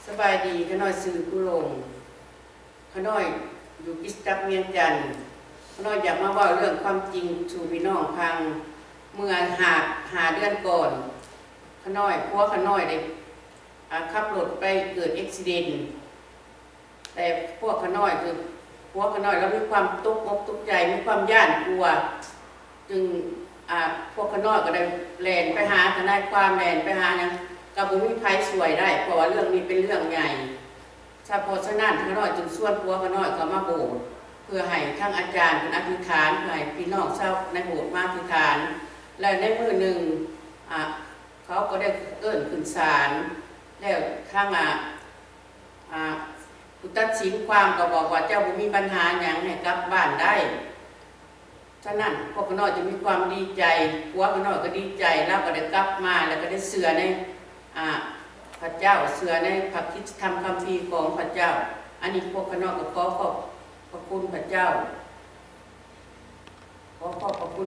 ສະບາຍດີ, ຂ້ານ້ອຍຊື່ຄູຫຼົງ, ຂ້ານ້ອຍຢູ່ຄຣິສຕະຈັກວຽງຈັນ. ຂ້ານ້ອຍຢາກມາເວົ້າເລື່ອງຄວາມຈິງສູ່ພີ່ນ້ອງຟັງ. ເມື່ອຫ້າ ຫ້າເດືອນກ່ອນ, ຂ້ານ້ອຍ ຜົວຂ້ານ້ອຍໄດ້ ອາ ຂັບລົດໄປເກີດເອັກຊີເດັນ. ແຕ່ຜົວຂ້ານ້ອຍ ຄືຜົວຂ້ານ້ອຍລາວມີຄວາມຕົກອົກຕົກໃຈ, ມີຄວາມຢ້ານກົວ, ຈຶ່ງ ອາ ພວກຂ້ານ້ອຍກໍໄດ້ແລ່ນໄປຫາທະນາຍຄວາມ, ແລ່ນໄປຫາຫຍັງ ກໍບໍ່ມີໃຜຊ່ວຍໄດ້, ເພາະວ່າເລື່ອງນີ້ເປັນເລື່ອງໃຫຍ່. ສະ ເພາະສະນັ້ນ ຂ້ານ້ອຍຈຶ່ງຊວນຜົວຂ້ານ້ອຍເຂົ້າມາໂບດ ເພື່ອໃຫ້ທາງອາຈານເພິ່ນອະທິຖານ, ເພື່ອໃຫ້ພີ່ນ້ອງຊາວໃນໂບດມາອະທິຖານ. ແລະ ໃນມື້ໜຶ່ງ ອາ ເຂົາກໍໄດ້ເອີ້ນຂຶ້ນສານ, ແລ້ວທາງ ອາ ອາ ຜູ້ຕັດສິນຄວາມກໍບອກວ່າ ເຈົ້າບໍ່ມີບັນຫາຫຍັງ, ໃຫ້ກັບບ້ານໄດ້. ສະນັ້ນ ພວກຂ້ານ້ອຍຈຶ່ງມີຄວາມດີໃຈ, ຜົວຂ້ານ້ອຍກໍດີໃຈ, ລາວກໍໄດ້ກັບມາ ແລ້ວກໍໄດ້ເຊື່ອໃນ ອາ ພະເຈົ້າ, ເຊື່ອໃນພະຄຣິສຕະທຳຄຳພີຂອງພະເຈົ້າ. ອັນນີ້ພວກຂ້ານ້ອຍກໍຂໍຂອບພະຄຸນພະເຈົ້າ, ຂໍຂອບພະຄຸນ